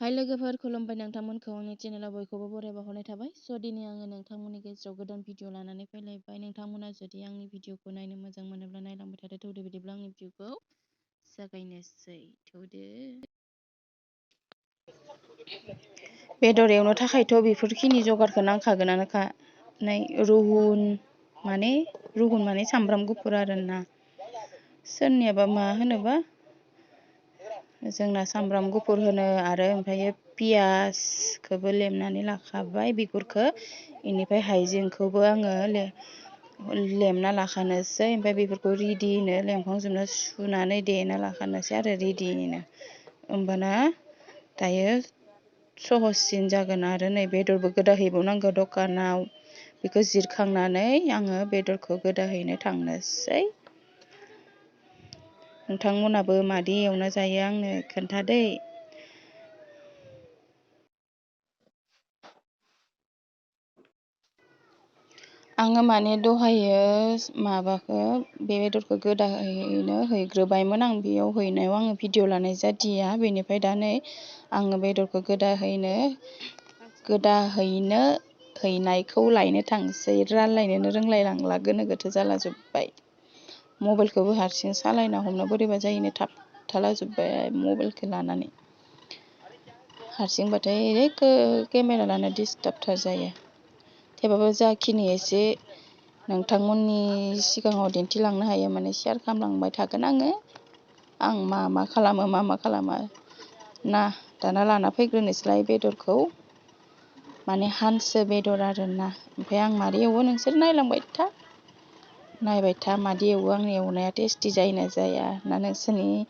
हाय लोगोफोर, खुलुमबाय नोंथांमोनखौ आंनि चेनेलाव बयखौबो बराय बावहरनाय थाबाय। दिनै आङो नोंथांमोननि गेजेराव गोदान भिडिअ लानानै फैलायबाय। नोंथांमोना जुदि आंनि भिडिअखौ नायनो मोजां मोनोब्ला नायलांबाय थादो। थौदो बिदिब्ला आंनि भिडिअखौ जागायनोसै। थौदो। बेदर एवनो थाखायथ' बेफोरखिनि जगारखौ नांखागोनानोखा। रुहुन माने सामब्राम गुफुर आरोना। सोरनियाबा मा होनोबा जोंना सामब्राम गुफुर होनो आरो ओमफ्राय पियासखौबो लेमनानै लाखाबाय बिगुरखौ। बेनिफ्राय हाइजेंखौबो आङो लेमना लाखानोसै। ओमफ्राय बेफोरखौ रेडिनो लेमखांजोबना सुनानै देना लाखानोसै आरो रेडिनो। होमबाना दायो सहससिन जागोन आरो नै बेदरबो गोदाहैबावनांगौ दखानाव। बेखौ जिरखांनानै आङो बेदरखौ गोदाहैनो थांनोसै। नोंथांमोनाबो मादि एवना जायो आंनो खोन्थादै। आङो दहायो बे बेदरखौ गोदाहैनो हैग्रोबायमोन। आं बेयाव हैनायाव आङो भिडिअ लानाय जादिया। बेनिफ्राय दा नै आङो बेदरखौ गोदाहैनो हैनायखौ लायनो थांसै। रानलायनोनो रोंलायलांला, गोनो गोथो जाला जोब्बाय। मबाइलखौबो हारसिं सालायना हमनो बोरैबा जायोनो, थाबथाला जोब्बाय मबाइलखौ लानानै। हारसिंबाथाय केमेरा लानो डिस्टार्बथार जायो। थेवबाबो जाखिनि एसे नोंथांमोननि सिगाङाव दिन्थिलांनो हायो शेयार खालामलांबाय थागोन आङो। आं मा खालामा ना। दाना लाना फैग्रोनोसैलाय बेदरखौ। हांसो बेदर आरोना। ओमफ्राय आं मारै एवो नोंसोर नायबाय था मादि एवो। आंनि एवनाया टेस्टि जायोना जाया, ना नोंसोरनि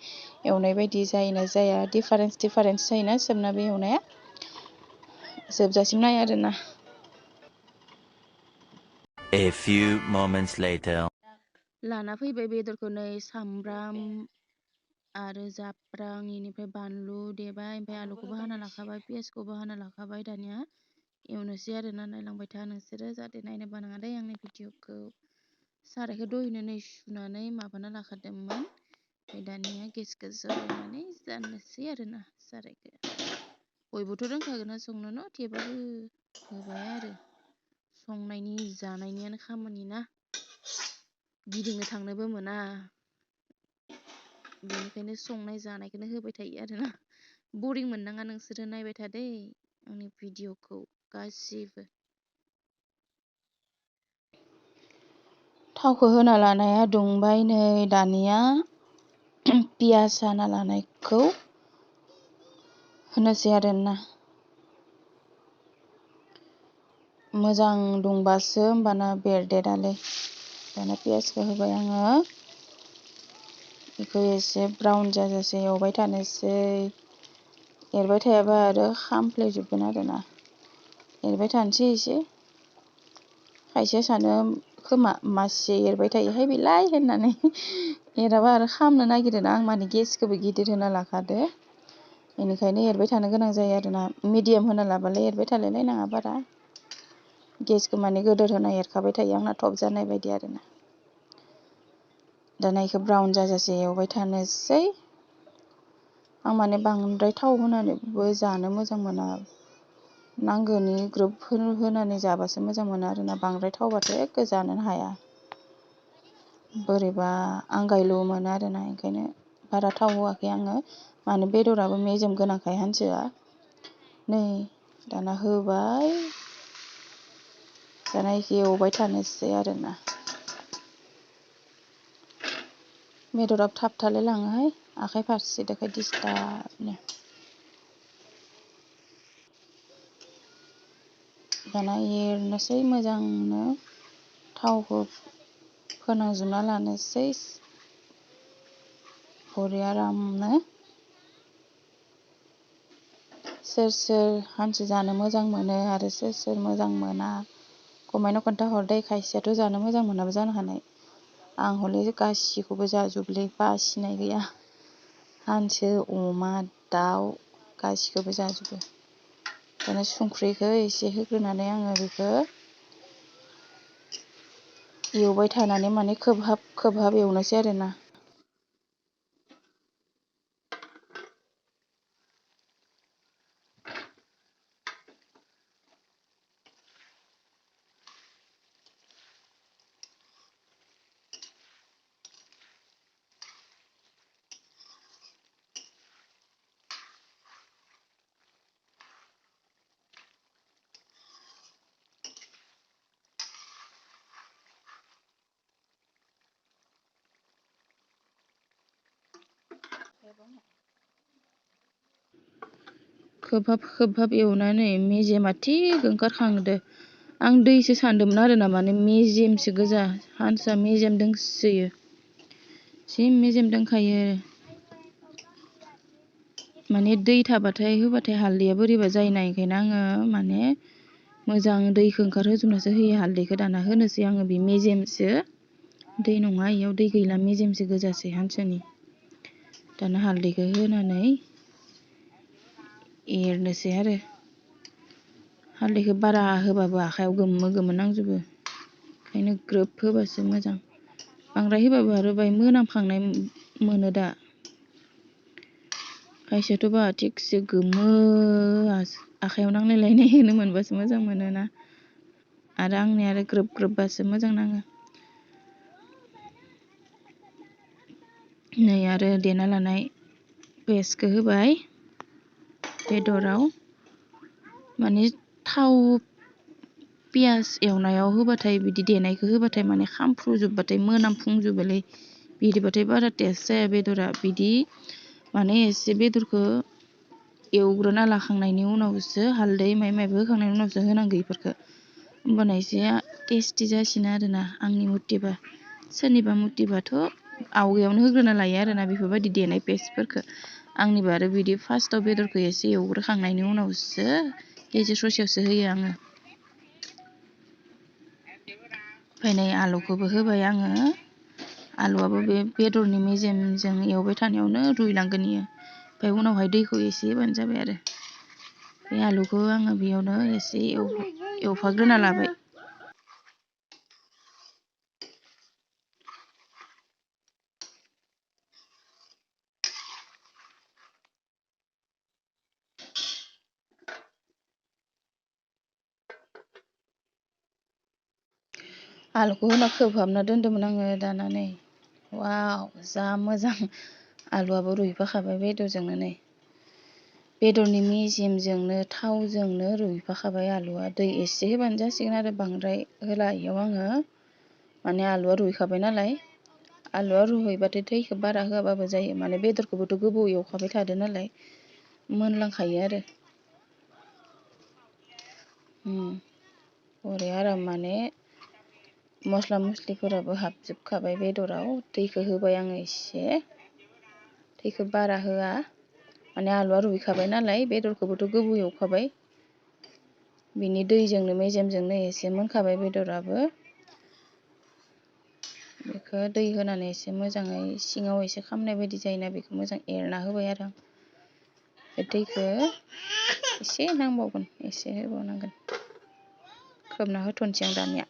एवनाय बायदि जायोना जाया। डिफारेन्स जायोना सोबनाबो एवनाया। जोबजासिम नाय आरोना। A few moments later. लाना फैबाय बेदरखौ नै सामब्राम आरो जाब्रां, इनिफ्राय बानलु देबाय। ओमफ्राय आलुखौबो हाना लाखाबाय, पियासखौबो हाना लाखाबाय। दानिया एवनोसै आरोना। नायलांबाय था नोंसोरो, जाहाथे नायनो बानाङा दै आंनि भिडिअखौ। सारायखौ दहैनो नै सुनानै माबाना लाखादोंमोन। ओमफ्राय दानिया गेसखौ जरायनानै जानोसै आरोना सारायखौ। बयबोथ' रोंखागोन संनो न', थेवबाबो होबाय आरो। संनायनि जानायनियानो खामानि ना। गिदिंनो थांनोबो मोना। बेनिखायनो संनाय जानायखौनो होबाय थायो आरोना। बरिं मोननाङा नोंसोरो, नायबाय था दै आंनि भिडिअखौ गासिबो। थावखौ होना लानाया दुंबाय नै। दानिया पियास हाना लानायखौ होनोसै आरोना। मोजां दुंबासो होमबाना बेरदेरालै। दाना पियासखौ होबाय आङो। बेखौ एसे ब्राउन जाजासे एवबाय थानोसै। एरबाय थायाबा आरो खामफ्लेजोबगोन आरोना। एरबाय थानोसै एसे। खायसेया सानो खोमा मासे एरबाय थायोहाय बेलाय होननानै। एराबा आरो खामनो नागिरोना। आं गेसखौबो गिदिर होना लाखादो। बेनिखायनो एरबाय थानो गोनां जायो आरोना। मिडियाम होना लाबालाय एरबाय थालायलायनाङा बारा। गेसखौ गोदोर होना एरखाबाय थायो आंना थब जानाय बायदि आरोना। दाना इखौ ब्राउन जाजासे एवबाय थानोसै। आं बांद्राय थाव होनानैबो जानो मोजां मोना। नांगौनि ग्रोब होनानै जाबासो मोजां मोनो आरोना। बांद्राय थावबाथाय एखे जानोनो हाया। बोरैबा आंगायलु मोनो आरोना। ओंखायनो बारा थाव होआखै आङो। बेदराबो मेजेम गोनांखाय हांसोआ। नै दाना होबाय। दाना इखौ एवबाय थानोसै आरोना। बेदराबो थाबथालाय लाङोहाय आखाइ फारसेदोखाय डिस्टार्बनो। दाना एरनोसै मोजांनो। थावखौ फोनांजोबना लानोसै बरिया आरामनो। सोर हांसो जानो मोजां मोनो आरो सोर मोजां मोना कमेन्टआव खोन्थाहर दै। खायसेयाथ' जानो मोजां मोनाबो जानो हानाय। आं हले गासिखौबो जाजोबोलै, बासिनाय गैया। हांसो, अमा, दाउ गासिखौबो जाजोबो। दाना संख्रिखौ एसे होग्रोनानै आङो बेखौ एवबाय थानानै खोबहाब एवनोसै आरोना। खोबहाब एवनानै मेजेमा थिग ओंखारखांदो। आं दैसो सानदोंमोन आरोना, माने मेजेमसो गोजा, हान्सा मेजेम दोंसोयो, जि मेजेम दोंखायो। माने दै थाबाथाय होबाथाय हालदैया बोरैबा जायोना, ओंखायनो आङो माने मोजां दैखौ ओंखारहोजोबनासो होयो हालदैखौ। दाना होनोसै आङो, बे मेजेमसो, दै नङा, इयाव दै गैला, मेजेमसो गोजासै हान्सानि। दाना हालदैखौ होनानै एरनोसै आरो। हालदैखौ बारा होबाबो आखायाव गोमो नांजोबो, ओंखायनो ग्रोब होबासो मोजां। बांद्राय होबाबो आरो बाय मोनामखांनाय मोनो दा। खायसेयाथ' बा थिगसे गोमो आखायाव नांलायलायनाय होनो मोनबासो मोजां मोनोना। आरो आंनि आरो ग्रोब बासो मोजां नाङो। नै आरो देना लानाय पेस्टखौ होबाय बेदराव। माने थाव पियास एवनायाव होबाथाय, बिदि देनायखौ होबाथाय माने खामफ्रुजोबबाथाय मोनामफुंजोबोलै, बिदिबाथाय बारा टेस्ट जाया बेदरा। बिदि माने एसे बेदरखौ एवग्रोना लाखांनायनि उनावसो हालदै माइबा होखांनायनि उनावसो होनांगौ इफोरखौ, होमबाना एसे टेस्टि जासिनो आरोना, आंनि मथेबा। सोरनिबा मथेबाथ' आवगायावनो होग्रोना लायो आरोना बेफोरबायदि देनाय पेस्टफोरखौ। आंनिबा आरो बिदि फार्स्टआव बेदरखौ एसे एवग्रोखांनायनि उनावसो गेजेर ससेयावसो होयो आङो। ओमफ्राय नै आलुखौबो होबाय आङो। आलुआबो बे बेदरनि मेजेमजों एवबाय थानायावनो रुइलांगोन इयो। ओमफ्राय उनावहाय दैखौ एसे होबानो जाबाय आरो। बे आलुखौ आङो बेयावनो एसे एवफाग्रोना लाबाय। आलुखौ होना खोबहाबना दोन्दोंमोन आङो। दाना नै वाव, जा मोजां आलुआबो रुइफाखाबाय बेदरजोंनो। नै बेदरनि मेजेमजोंनो थावजोंनो रुइफाखाबाय आलुआ। दै एसे होबानो जासिगोन आरो, बांद्राय होला इयाव आङो, माने आलुआ रुइखाबाय नालाय। आलुआ रुइबाथाय दैखौ बारा होआबाबो जायो, माने बेदरखौबोथ' गोबाव एवखाबाय थादो नालाय, मोनलांखायो आरो। बरिया आराम, माने मस्ला मस्लिफोराबो हाबजोबखाबाय बेदराव। दैखौ होबाय आङो एसे, दैखौ बारा होआ, माने आलुआ रुइखाबाय नालाय, बेदरखौबोथ' गोबाव एवखाबाय, बिनि दैजोंनो मेजेमजोंनो एसे मोनखाबाय बेदराबो। बेखौ दै होनानै एसे मोजाङै सिङाव एसे खामनाय बायदि जायोना, बेखौ मोजां एरना होबाय आरो आं। दैखौ एसे नांबावगोन, एसे होबावनांगोन। खोबना होथ'नोसै आं दानिया।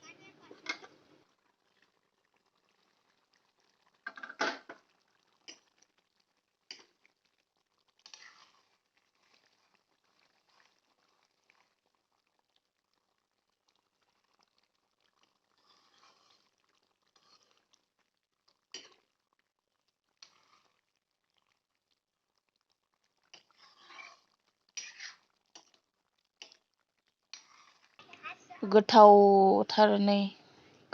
गोथावथार, नै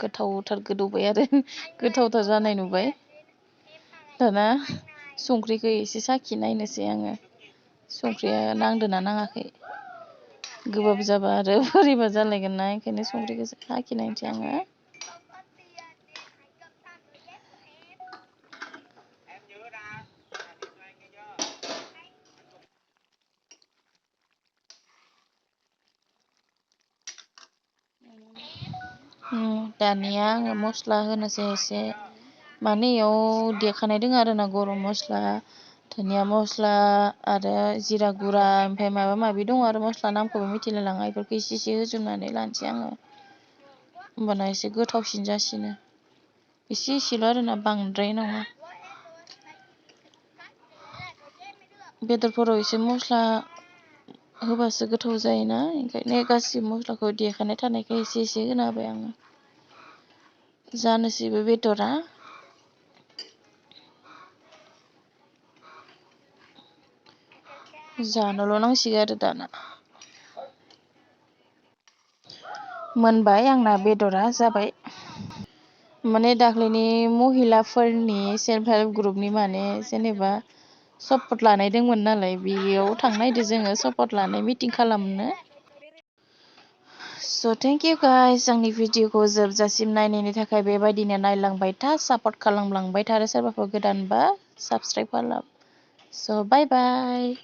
गोथावथार गोदौबाय आरो, गोथावथार जानाय नुबाय। दाना संख्रिखौ एसे साखि नायनोसै आङो, संख्रिया नांदोंना नाङाखै। गोबाब जाबा आरो बोरैबा जालायगोन ना, ओंखायनो संख्रिखौ साखि नायनोसै आङो। दानिया आङो मस्ला होनोसै एसे, माने इयाव देखानाय दङ आरोना, गरम मस्ला, धनिया मस्ला आरो जिरा गुरा, ओमफ्राय माबा माबि दङ आरो मस्ला, नामखौबो मिथिलाय लाङा। बेफोरखौ एसे होजोबनानै लानोसै आङो, होमबाना एसे गोथावसिन जासिनो। एसेल' आरोना, बांद्राय नङा। बेदरफोराव एसे मस्ला होबासो गोथाव जायोना, ओंखायनो गासिबो मस्लाखौ देखानाय थानायखाय एसे होना होबाय आङो। जानोसैबो बेदरा। जानोल' नांसिगौ आरो दाना। मोनबाय आंना बेदरा, जाबाय। माने दाख्लैनि महिलाफोरनि सेल्फ हेल्प ग्रुपनि, माने जेनेबा सपद लानाय दंमोन नालाय बेयाव थांनायदो जोङो सपद लानाय मिटिं खालामनो। स' थेंक इउ गाइस आंनि भिडिअखौ जोबजासिम नायनायनि थाखाय बेबायदिनो नायलांबाय था सापर्ट खालामलांबाय था आरो सोरबाफोर गोदानबा साबस्क्राइब खालाम। स' बाय बाय।